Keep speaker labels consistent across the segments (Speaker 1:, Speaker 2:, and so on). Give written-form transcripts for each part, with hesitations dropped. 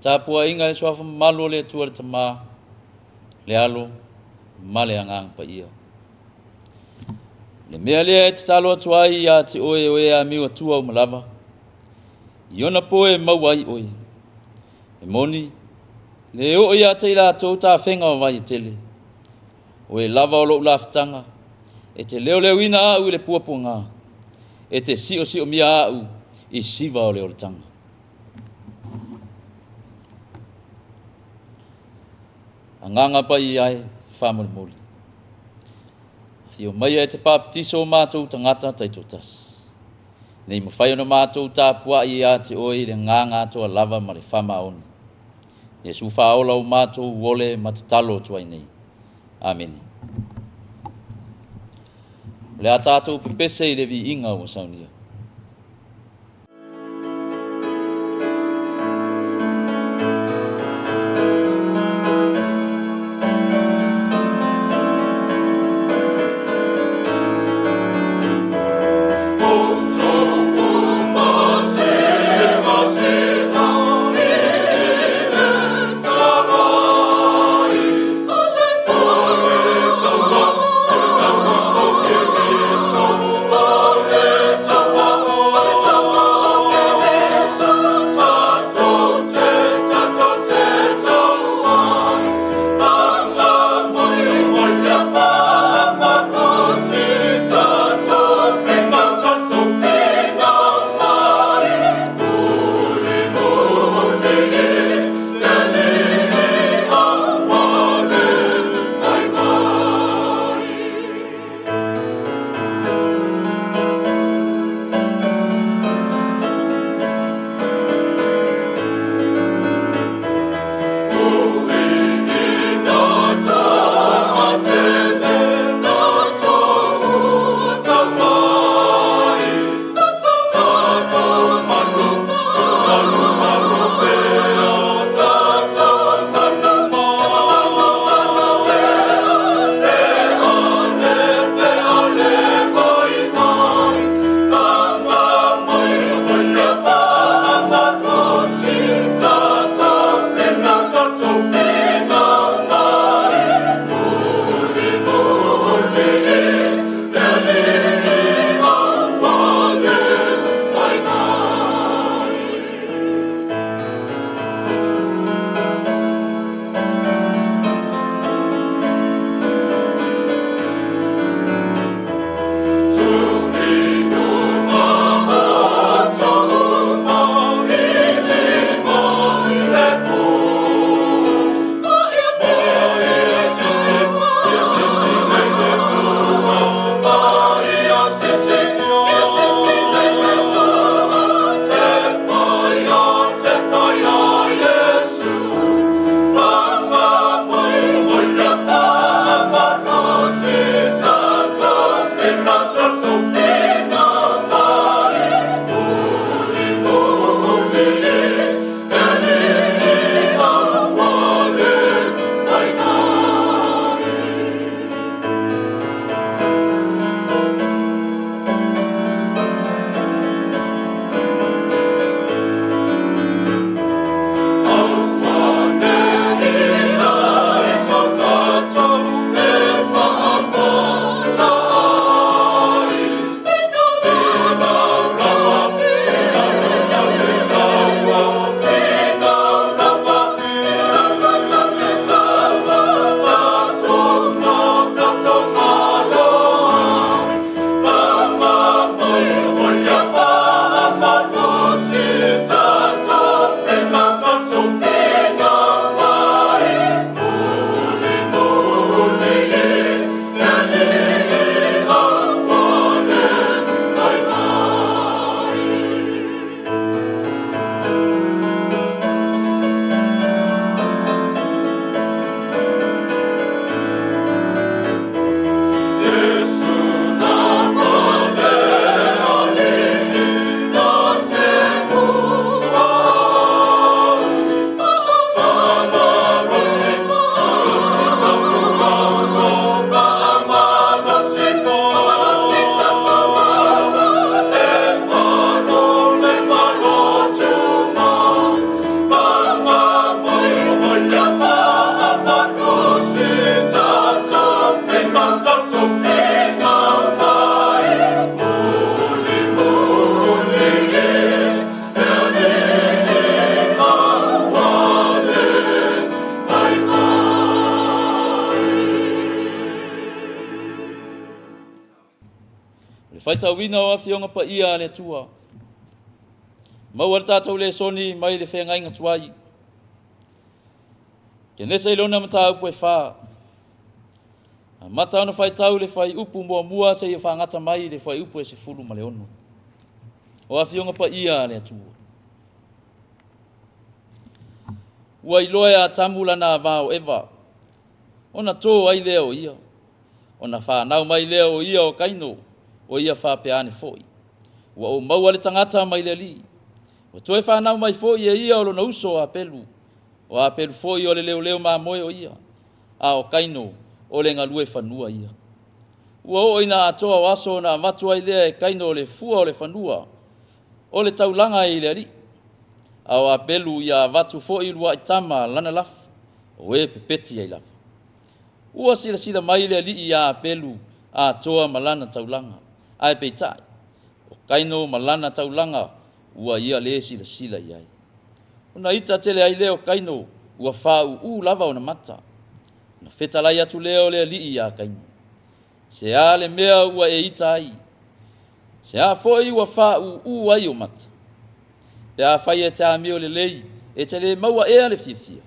Speaker 1: tapuaiga i le suafa mamalu o le Atua le Tama, le Alo ma le Agaga Paia. O le mea lea e tatalo atu ai ia te oe o e amio atua uma lava, i ona po e maua ai oe. E moni, le oo ia te i latou tafega o vai e tele. O e lava o lou lafutaga, e te leoleoina au i le puapuaga, e te siosiomia au i siva o le olataga. Agaga Paia e, faamolemole. Afio maia e te papatiso o matou tagata taitoatasi. Nei mafai ona matou tapuai ia te oe i le agaga atoa lava ma le faamaoni. Iesu faaola o matou ole ma tatalo atu ai nei. Amene. O le a tatou pepese i le viiga ua saunia. O le faitauina o Afioga Paia a le Atua. Maua le tatou lesoni mai le feagaiga tuai. Kenese i lona mataupu e fa. Amata ona faitau le fuaiupu muamua seia faagata mai le fuaiupu e 16. O Afioga Paia a le Atua. Ua iloa e Atamu lana ava o Eva, ona to ai lea o ia. Ona fanau mai lea o ia o Kaino, o ia faapea ane foi, Ua ou maua le tagata mai le Alii. Ua toe fanau mai foi e ia o lona uso o Apelu. O Apelu foi o le leoleo mamoe o ia, a o Kaino o le galue fanua ia. Ua oo ina atoa o aso ona avatu ai lea e Kaino o le fua o le fanua o le taulaga i le Alii. A o Apelu ia avatu foi uluai tama lana lafu, o e pepeti ai lava. Ua silasila mai le Alii ia Apelu atoa ma lana taulaga, ae peitai, o Kaino ma lana taulaga ua ia le silasila i ai. Ona ita tele ai lea o Kaino, ua faauu lava ona mata. Ona fetalai atu lea o le Alii ia Kaino, Se a le mea ua e ita ai? Se a foi ua faauu ai o mata? Pe afai e te amio lelei, e te le maua ea le fiafia?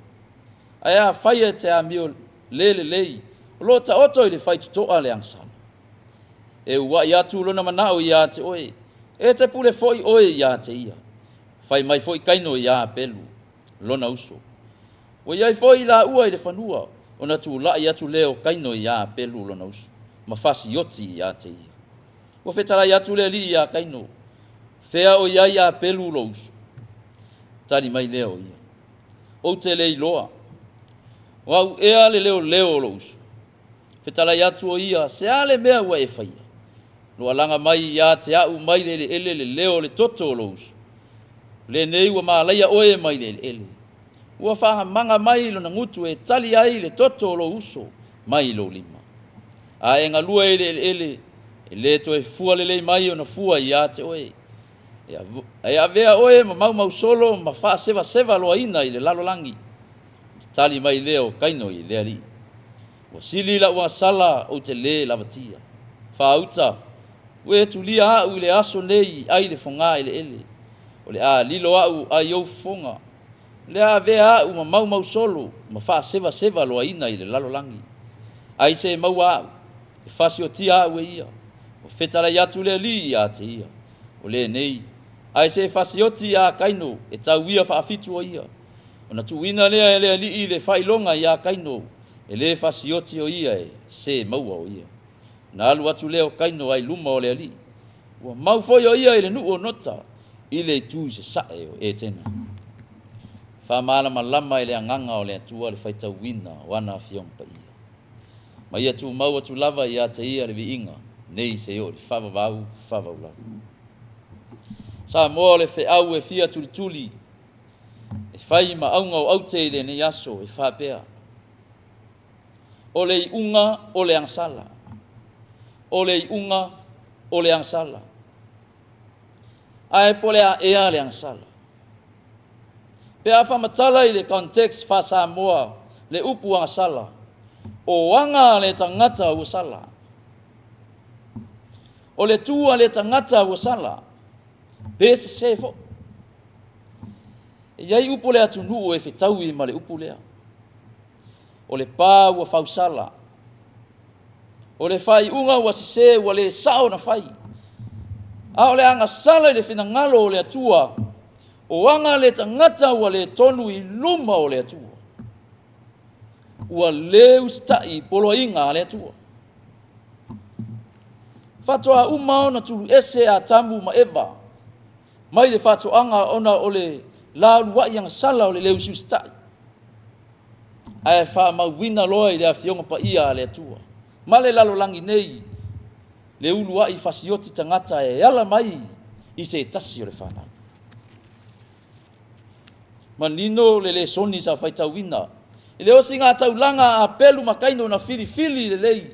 Speaker 1: Ae afai e te amio le lelei, o lo o taoto i le faitotoa le agasala. E ua'i atu lona manao ia te oe, e te pule foi oe ia te ia. Fai mai foi Kaino ia Apelu, lona uso. Ua i ai foi laua i le fanua, ona tula'i atu lea o Kaino ia Apelu lona uso, ma fasioti ia te ia. Ua fetalai atu le Alii ia Kaino, Fea o i ai Apelu lou uso? Tali mai lea o ia, Ou te le iloa. O au ea le leoleo o lou uso? Fetalai atu o ia, Se a le mea ua e faia? Lo alaga mai ia te a'u mai le eleele le leo o le toto o lou uso. O lenei ua malaia oe mai le eleele. Ua faagamaga mai lona gutu e tali ai le toto o lou uso mai lou lima. A e galue i le eleele, e le toe fua lelei mai ona fua ia te oe. E avea oe ma maumausolo ma faasevaseva loaina i le lalolagi. Ona tali mai lea o Kaino i le Alii, Ua sili lau agasala ou te lē lavatia. Faauta, ua e tulia a'u i le aso nei ai le fogā eleele. O le a lilo a'u ai ou fofoga. O le a avea a'u ma maumausolo ma faasevaseva loaina i le lalolagi. Ai se maua a'u, e fasiotia a'u e ia. Ua fetalai atu le Alii ia te ia, O lenei, ai se fasioti ia Kaino e tau ia faafitu o ia. Ona tuuina lea e le Alii le faailoga ia Kaino, e le fasioti o ia e se maua o ia. Ona alu atu lea o Kaino ai luma o le Alii. Ua mau foi o ia i le nuu o Nota, i le itu i sasae o Etena. Faamalamalama e le Agaga o le Atua le faitauina o ana Afioga Paia. Ma ia tumau atu lava ia te ia le viiga nei seia oo i le faavavau faavavau lava. Samoa o le feau e fia tulituli e fai ma auga o aute i lenei aso e faapea, O le iuga o le agasala. O le iuga o le agasala. Ae po o le a ea le agasala? Pe a faamatala i le context faa-Samoa le upu agasala, o aga a le tagata ua sala. O le tu a le tagata ua sala, pe sese foi. E i ai upu o le atunuu e fetaui ma le upu lea. O le pa ua fausala. O le faaiuga ua sese ua le sao ona fai. A o le agasala i le finagalo o le Atua, o aga le tagata ua le tonu i luma o le Atua. Ua le usitai i poloaiga a le Atua. Faatoa uma ona tuluese Atamu ma Eva mai le faatoaga ona o le la uluai agasala o le le usiusitai. Ae faamauina loa i le Afioga Paia a le Atua ma le lalolagi nei le uluai fasioti tagata e ala mai i se tasi o le fanau. Manino le lesoni sa faitauina i le osiga taulaga a Apelu ma Kaino na filifili lelei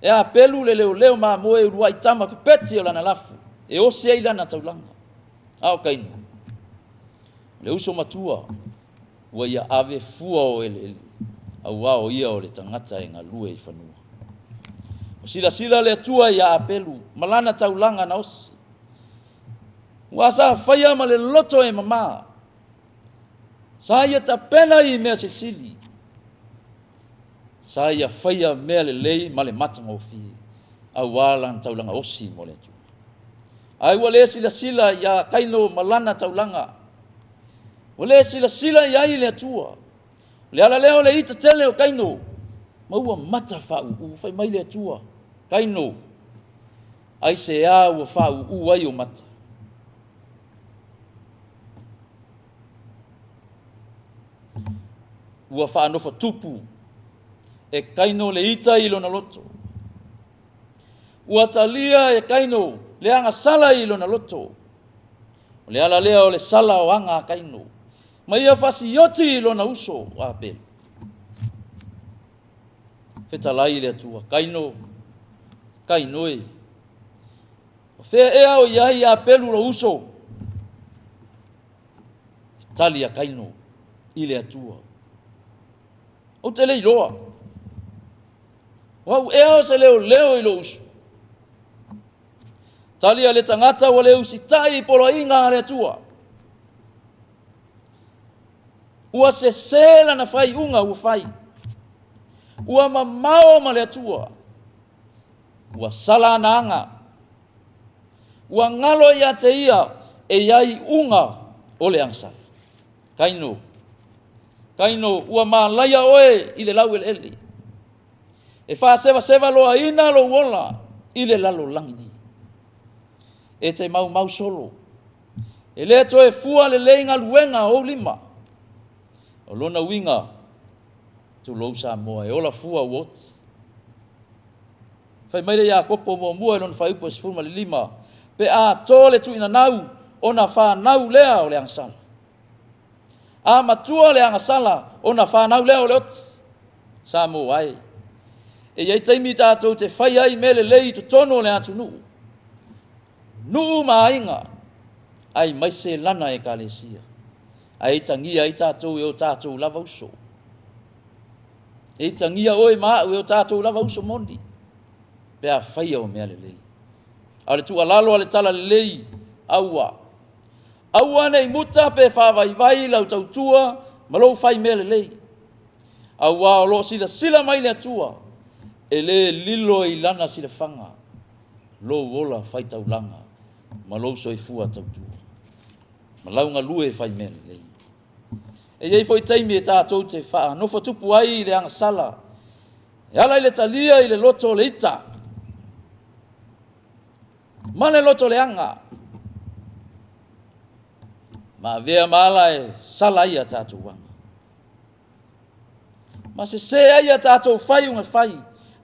Speaker 1: e Apelu le leoleo mamoe uluai tama pepeti o lana lafu e osi ai lana taulaga. A o Kaino, o le uso matua, ua ia ave fua o eleele, auā o ia o le tagata e galue i fanua. Ua silasila le Atua ia Apelu ma lana taulaga na osi. Ua sa faia ma le loto e mamā. Sa ia tapena i mea silisili. Sa ia faia mea lelei ma le matagofie auā lana taulaga osi mo le Atua. Ae ua le silasila ia Kaino ma lana taulaga. Ua le silasila i ai le Atua. O le ala lea o le ita tele o Kaino, ma ua mata faaūū. Fai mai le Atua, Kaino, aisea ua faaūū ai ou mata? Ua faanofo tupu e Kaino le ita i lona loto. Ua talia e Kaino le agasala i lona loto. O le ala lea o le sala o aga a Kaino. Ma ia fasioti i lona uso o Apelu. Fetalai le Atua, Kaino, Kaino e. O fea ea o i ai Apelu lou uso? Tali a Kaino i le Atua. Ou te le iloa. O au ea o se leoleo i lou uso. Tali a le tagata ua le usitai i poloaiga a le Atua. Ua sesē lana faaiuga ua fai. Ua mamao ma le Atua. Ua sala ana aga. Ua galo ia te ia e i ai iuga o le agasala. Kaino, Kaino, ua malaia oe i le laueleele. E faasevaseva loaina lou ola i le lalolagi nei. E te maumau solo. E le toe fua lelei galuega o ou lima. O lona uiga, tulou Samoa, e ola fua ua oti. Fai mai le Iakopo muamua i lona fuaiupu e 15, pe a to le tuinanau, ona fanau lea o le agasala. A matua le agasala, ona fanau lea o le oti. Samoa e. E i ai taimi tatou te fai ai mea lelei i totonu o le atunuu. Nuu ma aiga, aemaise lana ekalesia. Ae itagia ai tatou e o tatou lava uso. E itagia oe ma au e o tatou lava uso moni. Pe a faia o mea lelei. A o le tuualalo a le talalelei, aua. Aua ne i muta pe faavaivai lau tautua ma lou fai mea lelei. Auā o lo o silasila mai le Atua, e le lilo i lana silafaga lou ola faitaulaga ma lou soifua tautua ma lau galue fai mea lelei. E i ai foi taimi e tatou te faanofo tupu ai i le agasala, e ala i le talia i le loto o le ita ma le loto leaga, ma avea ma ala e sala ai a tatou aga. Ma sesē ai a tatou faiuga fai,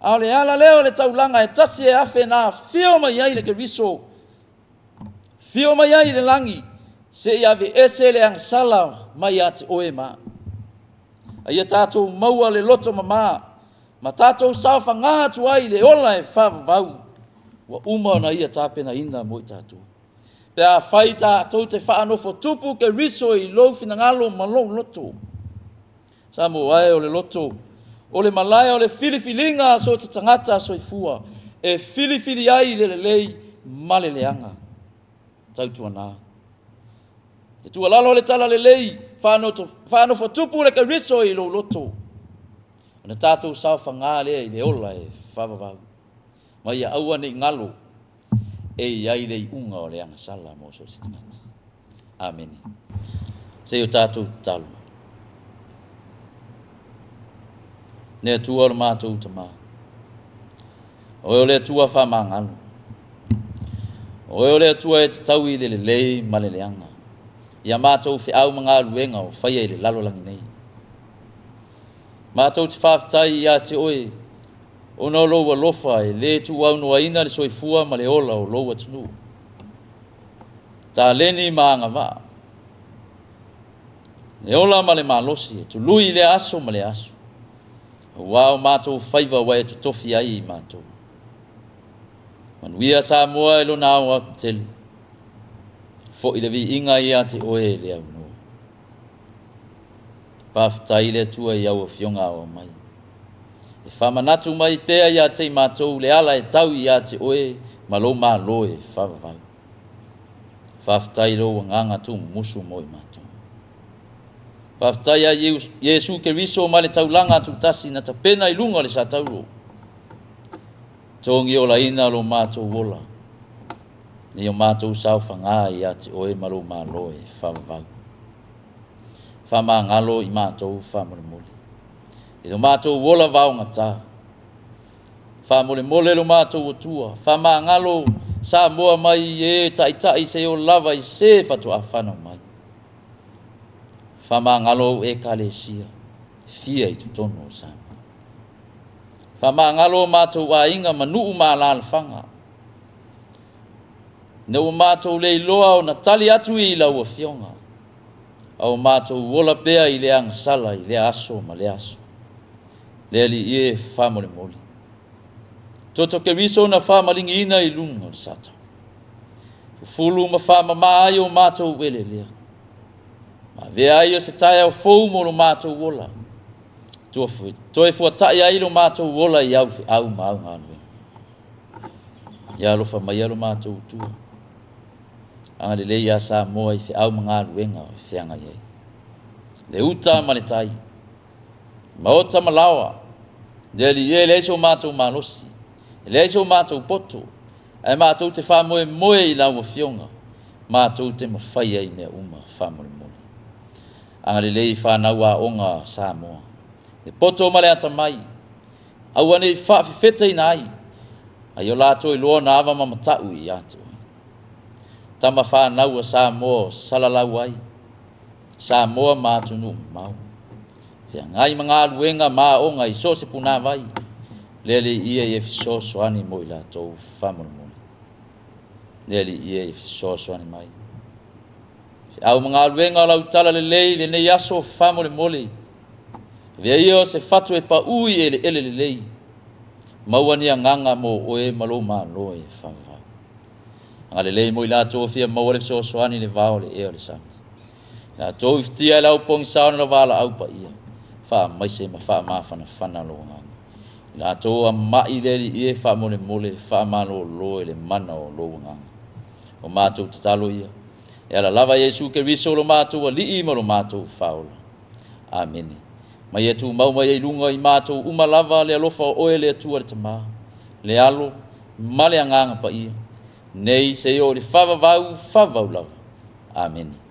Speaker 1: a o le ala lea o le taulaga e tasi e afe na afio mai ai le Keriso, afio mai ai i le lagi, seia aveese le agasala mai ia te oe ma au. A ia tatou maua le loto mamā, ma tatou saofagā atu ai i le ola e faavavau, ua uma ona ia tapenaina mo i tatou. Pe afai tatou te faanofo tupu Keriso i lou finagalo ma lou loto. Samoa e, o le loto, o le malae o le filifiliga a so o se tagata soifua, e filifili ai le lelei ma le leaga. Tautuana. Te tuualalo le talalelei, faanofo tupu le Keriso i lou loto. Ona tatou saofagā lea i le ola e faavavau. Ma ia aua ne i galo e i ai le iuga o le agasala mo so o se tagata. Amene. Se i o tatou tatalo. Le Atua o le matou Tamā. Oe o le Atua faamagalo. Oe o le Atua e te tau i le lelei ma le leaga. Ia matou feau ma galuega o faia i le lalolagi nei. Matou te faafetai ia te oe, ona o lou alofa e le tuuaunoaina le soifua ma le ola o lou atunuu. Taleni ma agavaa. Le ola ma le malosi e tului i lea aso ma lea aso. Auā o matou faiva ua e totofi ai i matou. Manuia Samoa i lona aoaotetele. Foi le viiga ia te oe e le aunoa. Faafetai le Atua i au Afioga aoao mai. E faamanatu mai pea ia te i matou le ala e tau ia te oe ma lou Malo e faavavau. Faafetai i lou agaga tuumumusu mo i matou. Faafetai ia Iesu Keriso ma le taulaga tutasi na tapena i luga o le satauro. Togiolaina lo matou ola, nei o matou saofaga ia te oe ma lou Malo e faavavau. Faamagalo i matou faamolemole. I lo matou ola vaogata, faamolemole lo matou Atua, faamagalo Samoa mai e taitai se o lava i se faatoa fanau mai. Faamagalo au Ekalesia, fia i totonu o Samoa. Faamagalo o matou aiga ma nuu ma alaalafaga, ina ua matou le iloa ona tali atu i lau Afioga, a o matou ola pea i le agasala i lea aso ma lea aso. Le Alii e, faamolemole. Toto Keriso na faamaligiina i luga o le sata. Fufulu ma faamama ai o matou eleelea. Ma avea ai o se taeao fou mo lo matou ola. Toe fuatai ai lo matou ola i au feau ma au galuega. Ia alofa maia lo matou Atua. Agalelei ia Samoa i feau ma galuega o feagai ai. Le uta ma le tai, maota ma laoa, le Alii e, leai so matou malosi, e leai so matou poto, ae matou te faamoemoe i lau Afioga, matou te mafai ai mea uma faamolemole. Agalelei i fanau aoga a Samoa, le poto ma le atamai, aua ne i faafefeteina ai, a ia o latou iloa na ava ma matau ia te oe. Tama fanau a Samoa o salalau ai, Samoa ma atunuu mamao. Feagai ma galuega ma aoga i so o se punavai, le Alii ia e fesoasoani mo i latou faamolemole. Le Alii ia e fesoasoani mai. Feau ma galuega o lau tala lelei i lenei aso faamolemole. Avea ia o se fatu e pau i eleele lelei. Maua ni agaga mo oe ma lou Malo e faavavau. Agalelei mo i latou o fia maua le fesoasoani i le vao o le ea o le sami. Latou i fitia e lau pogisa ona valaau paia, faamaise ma faamafanafana lou agaga. I latou a mai le Alii e faamolemole, faamalolo e le mana o lou agaga. O matou tatalo ia, e ala lava Iesu Keriso lo matou Alii ma lo matou Faaola. Amene. Ma ia tumau mai ai i luga i matou uma lava le alofa o oe le Atua le Tama, le Alo ma le Agaga Paia, nei seia oo i le faavavau, faavavau lava. Amene.